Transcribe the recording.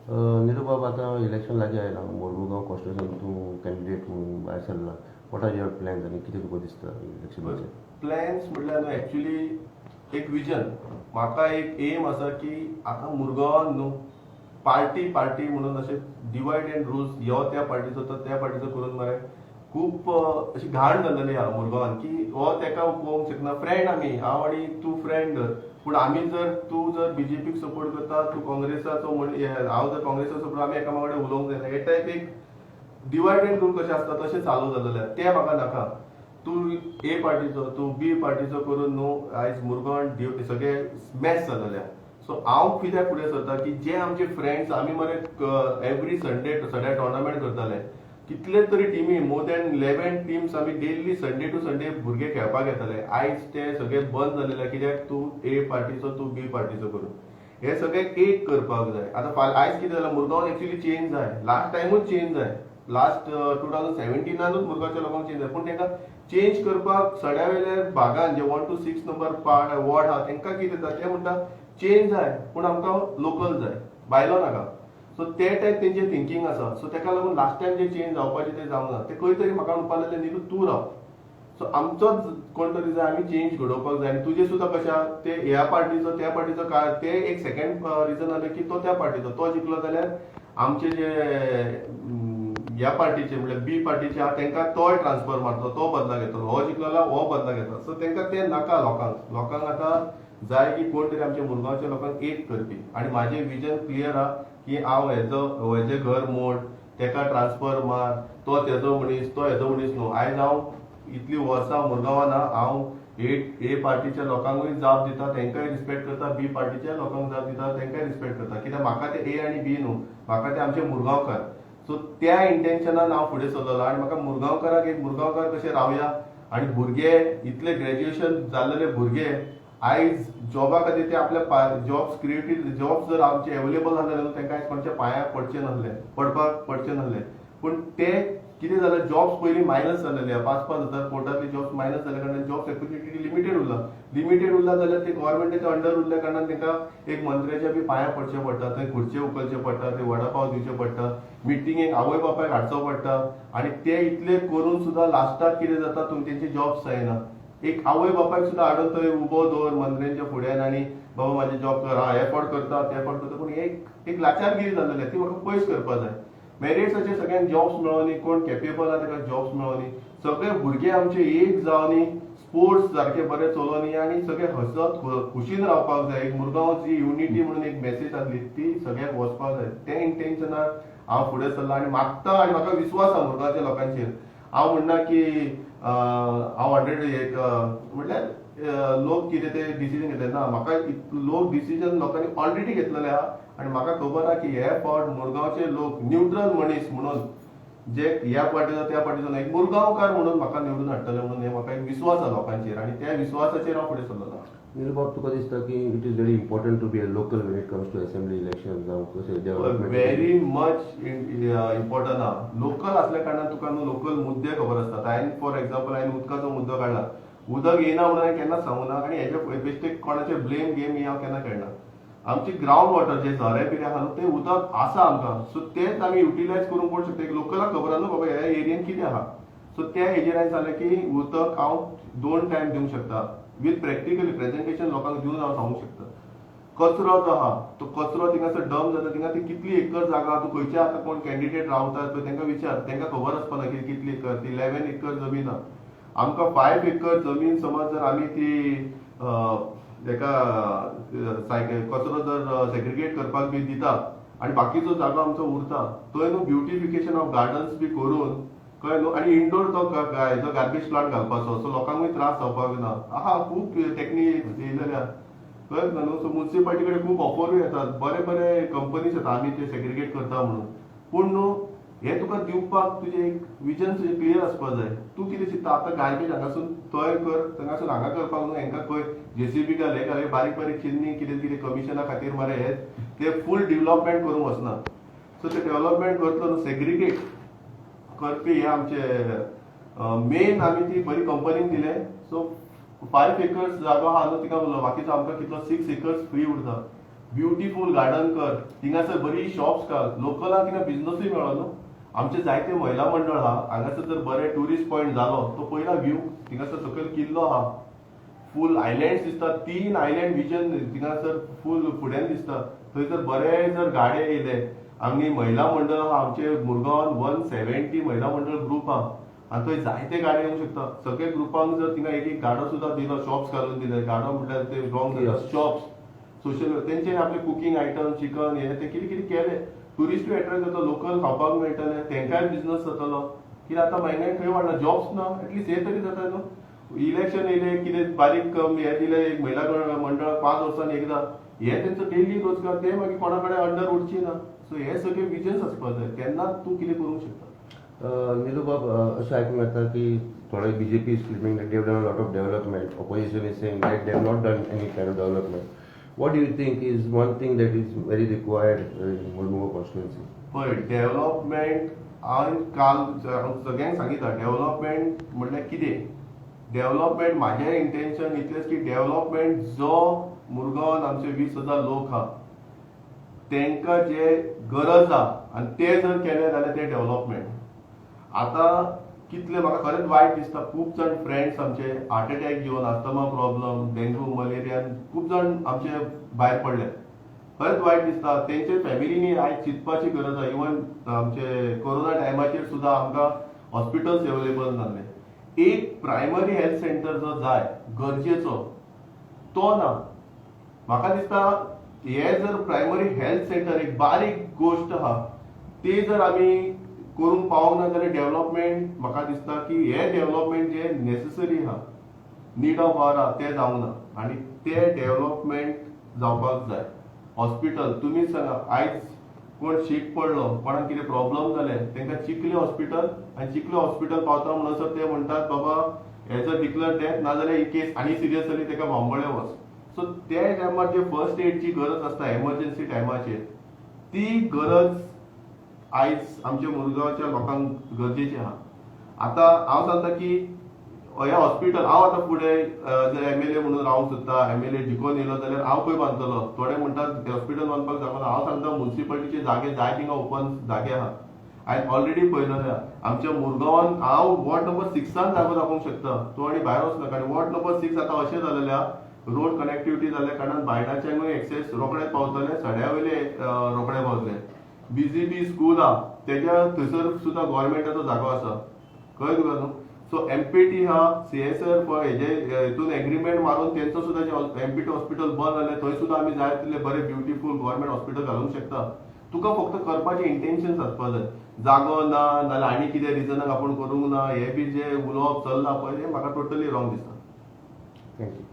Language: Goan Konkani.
निरुबाब, आतां इलेक्शन लागीं आयलां. मोरमुगांव कॉन्स्टिट्युएन्सीन तूं कॅन्डिडेट म्हणून भायर सरला. What are your plans आनी कितें तुका दिसता इलेक्शनाचेर? प्लॅन्स म्हटल्यार न्हू, एक्चुली एक विजन, म्हाका एक एम आसा की आतां मुरगांवान न्हू पार्टी पार्टी म्हणून अशें डिवायड एंड रूल्स, ह्यो त्या पार्टीचो, तो त्या पार्टीचो करून मरे खूब अशी घाण जाल्लेली आहा मुरगांवान की हो तेका पळोवंक शकना. फ्रेंड आमी, हांव आनी तूं फ्रेंड, पूण आमी जर तूं जर बीजेपीक सपोर्ट करता, तूं काँग्रेसाचो म्हण, हांव जर काँग्रेसाचो सपोर्ट, आमी एकामेका कडेन उलोवंक जायना. हे टायप एक डिवायड एंड रूल कशें आसता तशें चालू जालेलें. तें म्हाका नाका. तूं ए पार्टीचो, तूं बी पार्टीचो करून न्हू आयज मुरगांव सगळे मॅस जालेले. सो हांव कित्याक फुडें सरता की जे आमचे फ्रेंड्स, आमी मरे एवरी संडे सगळे टोर्नामेंट करताले. कितले तरी टिमी, मोर दॅन 11 टिम्स, आमी डेली संडे टू संडे भुरगे खेळपाक येताले. आयज ते सगळे बंद जालेले. कित्याक? तूं ए पार्टीचो, तूं बी पार्टीचो करून. हे सगळे एक करपाक जाय. आतां आयज कितें जालां, मुरगांवान एक्चुली चेंज जाय. लास्ट टायमूच चेंज जाय. लास्ट 2017नानूच मुरगांवच्या लोकांक चेंज जाय, पूण तांकां चेंज करपाक सड्या वयल्या भागान जे 1 to 6 number part ward आहा, तांकां कितें जाता, ते म्हणटा चेंज जाय पूण आमकां लोकल जाय, भायलो नाका. सो ते टायप तेंचे थिंकींग आसा. सो तेका लागून लास्ट टायम जे चेंज जावपाचें तें जावंक ना. ते खंय तरी म्हाका म्हणपाक लागले, "निलू, तूं राव." सो आमचोच कोण तरी जाय, आमी चेंज घडोवपाक जाय. आनी तुजे सुद्दां कशें आहा, ते ह्या पार्टीचो, त्या पार्टीचो काय, ते एक सेकंड रिजन आलें की तो त्या पार्टीचो, तो जिखलो जाल्यार आमचे जे ह्या पार्टीचे, म्हणल्यार बी पार्टीचे आहा, तांकां तोय ट्रान्सफर मारतलो, तो बदला घेतलो. हो जिखलो जाल्यार हो बदला घेतलो. सो तांकां तें नाका. लोकांक लोकांक आतां जाय की कोण तरी आमच्या मुरगांवच्या लोकांक एक करपी. आनी म्हाजें विजन क्लियर आहा की हांव हेजो हेजें घर मोड, तेका ट्रान्सफर मार, तो तेजो मनीस, तो हेजो मनीस न्हू. आयज हांव इतली वर्सां मुरगांवान आहा, हांव ए ए पार्टीच्या लोकांकूय जाप दिता, तांकांय रिस्पेक्ट करता. बी पार्टीच्या लोकांक जाप दिता, तांकांय रिस्पेक्ट करता. कित्याक म्हाका ते ए आनी बी न्हू, म्हाका ते आमचे मुरगांवकार. सो त्या इंटेन्शनान हांव फुडें सरलेलो आनी म्हाका मुरगांवकाराक एक मुरगांवकार कशें रावया. आनी भुरगे इतले ग्रॅज्युएशन जाल्लेले भुरगे आयज जॉबा खातीर ते आपल्या जॉब्स क्रिएटीव जॉब्स जर आमचे एवेलेबल जाले न्हू, तांकां आयज कोणाच्या पांयार पडचे नासले, पडपाक पडचे नासले. पूण ते कितें जालें, जॉब्स पयलीं मायनस जालेले. 5-5 हजार कोर्टातले जॉब्स मायनस जाल्या कारणान जॉब्स ऑपॉर्च्युनिटी लिमिटेड उरला. लिमिटेड उरला जाल्यार ते गव्हर्मेंटाच्या अंडर उरल्या कारणान तांकां एक मंत्र्याच्या बी पांयां पडचें पडटा, थंय खुर्चे उखलचे पडटा, थंय वडापाव दिवचे पडटा, मिटिंगेक आवय बापायक हाडचो पडटा. आनी ते इतले करून सुद्दां लास्टाक कितें जाता, तुमी तेंचे जॉब्स जायना. एक आवय बापायक सुद्दां हाडून थंय उबो दवर मंत्र्यांच्या फुड्यान आनी बाबा म्हाजें जॉब कर, हा हे फावट करता, ते फावट करता, पूण एक एक लाचारगिरी जाल्लेली, ती म्हाका पयस करपा जाय. मेरिट्साचेर सगळ्यांक जॉब्स मेळोनी, कोण केपेबल आहा ताका जॉब्स मेळोनी. सगळे भुरगे आमचे एक जावनी, स्पोर्ट्स सारके बरे चलोवनी आनी सगळे हसत खुशीन रावपाक जाय. एक मुरगांवची युनिटी म्हणून एक मेसेज आसली, ती सगळ्यांक वचपाक जाय. ते इंटेन्शनान हांव फुडें सरला आनी मागता आनी म्हाका विस्वास आहा मुरगांवच्या लोकांचेर. हांव म्हणना की हांव 100 एक म्हटल्यार लोक कितें ते डिसिजन घेतले ना. म्हाका लोक डिसिजन लोकांनी ऑलरेडी घेतलेले आहा आनी म्हाका खबर आहा की हे फावट मुरगांवचे लोक न्यूट्रल मनीस म्हणून, जे ह्या पार्टीचो, त्या पार्टीचो न्हय, एक मुरगांवकार म्हणून म्हाका निवडून हाडटले म्हणून हे म्हाका एक विस्वास आहा लोकांचेर आनी त्या विस्वासाचेर हांव फुडें सरलेलो. निरुबाब, तुका दिसता की it is very important to be a local when it comes to assembly election जावं कशें development? व्हेरी मच इम्पॉर्टंट आहा. लोकल असल्या कारणान तुका न्हू लोकल मुद्दे खबर आसतात. हांवें फॉर एक्झाम्पल हांवें उदकाचो मुद्दो काडला. उदक येना म्हणून हांवें केन्नाच सांगूना आनी हेजे बेश्टे कोणाचे ब्लेम गेम ही हांव केन्ना खेळना. आमची ग्रावंड वॉटर जे झरे बिरे आहा न्हू, ते उदक आसा आमकां. सो तेच आमी युटिलायज करूंक कोण शकता. एक लोकलाक खबर आहा न्हू बाबा ह्या एरियेन कितें आहा. सो त्या हेजेर हांवें सांगलें की उदक हांव दोन टायम दिवंक शकता. विथ प्रॅक्टिकली प्रेझेंटेशन लोकांक दिवन हांव सांगूंक शकता. कचरो जो आहा, तो कचरो थिंगासर डंप जाता. थिंगा ती कितली एकर जागा, तूं खंयच्या आतां कोण कॅन्डिडेट रावतात पळय, तांकां विचार, तांकां खबर आसपाना की कितली एकर ती. 11 एकर जमीन आहा. आमकां 5 एकर जमीन समज जर आमी ती तेका कचरो जर सेग्रिगेट करपाक बी दिता आनी बाकीचो जागो आमचो उरता, थंय न्हू ब्युटिफिकेशन ऑफ गार्डन्स बी करून, कळ्ळें न्हू, आनी इंडोर तो हेजो गार्बेज प्लांट घालपाचो, सो लोकांकूय त्रास जावपाक ना. आहा, खूब टेक्नीक येयलेले आहा, कळ्ळें तुका न्हू. सो मुन्सिपालिटी कडेन खूब ऑफरूय येतात, बरे बरे कंपनीज येता, आमी ते सेग्रिगेट करता म्हणून. पूण न्हू हे तुका दिवपाक तुजें एक विजन तुजें क्लियर आसपाक जाय. तूं कितें चिंत्ता, आतां गार्बेज हांगासून थंय कर, थंगासून हांगा करपाक न्हू. हेंकां खंय जेसीबी घाल, हे घाल, बारीक बारीक चिन्नी कितें कितें कमिशना खातीर मरे हे ते फूल डेव्हलपमेंट करूंक वचना. सो ते डेव्हलपमेंट करतलो न्हू, सेग्रिगेट करपी हे आमचे मेन आमी ती बरी कंपनीक दिले. सो 5 एकर्स जागो आहा न्हू, तिका बाकीचो आमकां कितलो 6 एकर्स फ्री उरता. ब्युटिफूल गार्डन कर, थिंगासर बरी शॉप्स घाल, लोकलांक थिंगा बिजनसूय मेळो न्हू. आमचे जायते महिला मंडळ आहा हांगासर, जर बरे ट्युरिस्ट पॉयंट जालो तो पयला व्यू, थिंगासर सकयल किल्लो आहा, फूल आयलँड्स दिसता, तीन आयलँड विजन थिंगासर फूल फुड्यान दिसता. थंय जर बरे जर गाडे येयले, आमी महिला मंडळ आहा, आमचे मुरगांवान 170 महिला मंडळ ग्रुप आहा आनी थंय जायते गाडे येवंक शकता. सगळे ग्रुपांक जर थिंगा एक एक गाडो सुद्दां दिलो, शॉप्स घालून दिले, गाडो म्हटल्यार ते रॉंग जाता, शॉप्स, सोशल तेंचे आपले कुकींग आयटम, चिकन हे ते कितें कितें केले, ट्युरिस्टूय एट्रॅक्ट जाता, लोकल खावपाक मेळटलें, तेंकांय बिजनस जातलो. कित्याक आतां म्हारगाय खंय वाडला, जॉब्स ना, एटलिस्ट हे तरी जाता न्हू. इलेक्शन येयले, कितें बारीक हे दिले एक महिला मंडळाक 5 वर्सांनी एकदां, हे तेंचो डेली रोजगार, ते मागीर कोणा कडेन अंडर उरची ना. सो हे सगळे विजन्स आसपाक जाय, तेन्नाच तूं कितें करूंक शकता. निलू बाब, अशें आयकूंक येता की थोडे BJP is claiming that they've done a lot of development, opposition is saying that they have not done any kind of development. What do you think is one thing that is very required in Mormugao constituency? पळय, डेव्हलपमेंट हांवें काल सगळ्यांक सांगितलां, डेव्हलपमेंट म्हणल्यार कितें. डेव्हलपमेंट म्हाजें इंटेन्शन इतलेंच की डेव्हलपमेंट जो मुरगांवान आमचे 20,000 लोक आहा तेंकां जे गरज आहा आनी ते जर केले जाल्यार ते डेव्हलपमेंट. आतां कितले म्हाका खरेंच वायट दिसता, खूब जाण फ्रेंड्स आमचे हार्ट अटॅक घेवन, अस्थमा प्रॉब्लम, डेंगू, मलेरियान खूब जाण आमचे भायर पडले. खरेंच वायट दिसता. तेंचे फॅमिलीनी आयज चिंतपाची गरज आहा. इवन आमचे कोरोना टायमाचेर सुद्दां आमकां हॉस्पिटल्स एवेलेबल नासले. एक प्रायमरी हेल्थ सेंटर जो जाय गरजेचो तो ना. म्हाका दिसता हे जर प्रायमरी हेल्थ सेंटर एक बारीक गोश्ट आहा, ते जर आमी करूंक पावोंक ना जाल्यार डेव्हलपमेंट म्हाका दिसता की हे डेव्हलपमेंट जे नेसेसरी आहा, नीड ऑफ our आहा, ते जावंक ना आनी ते डेव्हलपमेंट जावपाक जाय. हॉस्पिटल तुमीच सांगा, आयज कोण शीक पडलो, कोणाक कितें प्रॉब्लम जालें, तांकां चिखले हॉस्पिटल, आनी चिखले हॉस्पिटल पावता म्हणसर ते म्हणटात, बाबा हेजो डिक्लेअर डेथ, नाजाल्यार ही केस आनी सिरियस जाली, ताका बांबोळे वच. सो त्या टायमार जे फर्स्ट एडची गरज आसता एमर्जन्सी टायमाचेर, ती गरज आयज आमच्या मुरगांवच्या लोकांक गरजेची आहा. आतां हांव सांगता की हें हॉस्पिटल हांव आतां फुडें जर एमएलए म्हणून रावंक सोदता, एमएलए जिखोन येयलो जाल्यार हांव खंय बांदतलो? थोडे म्हणटात हॉस्पिटल बांदपाक जागो ना. हांव सांगता, मुन्सिपालिटीचे जागे जाय थिंगा ओपन जागे आहा. हांवें ऑलरेडी पळयलेले आहा. आमच्या मुरगांवान हांव वॉर्ड नंबर 6 जागो दाखोवंक शकता, तूं आनी भायर वचनाका. आनी वॉर्ड नंबर 6 आतां अशें जालेलें आहा, रोड कनेक्टिविटी जाल्या कारणान बायणाच्यानूय एक्सेस रोखडे पावतले, सड्या वयले रोखडे पावतले. बीजीबी स्कूल आहा, तेज्या थंयसर सुद्दां गोवोरमेंटाचो जागो आसा, कळ्ळें तुका न्हू? सो एमपीटी हा, सीएसआर फॉर हेजे हेतून एग्रीमेंट मारून तेंचो सुद्दां जे एमपीटी हॉस्पिटल बंद जालें, थंय सुद्दां आमी जाय तितले बरे ब्युटिफूल गव्हर्मेंट हॉस्पिटल घालूंक शकता. तुका फक्त करपाचें इंटेन्शन आसपा जाय. जागो ना, नाजाल्यार आनी कितें रिजनाक आपूण करूंक ना, हे बी जे उलोवप चल्लां पळय, हें म्हाका टोटली रॉंग दिसता. Thank you.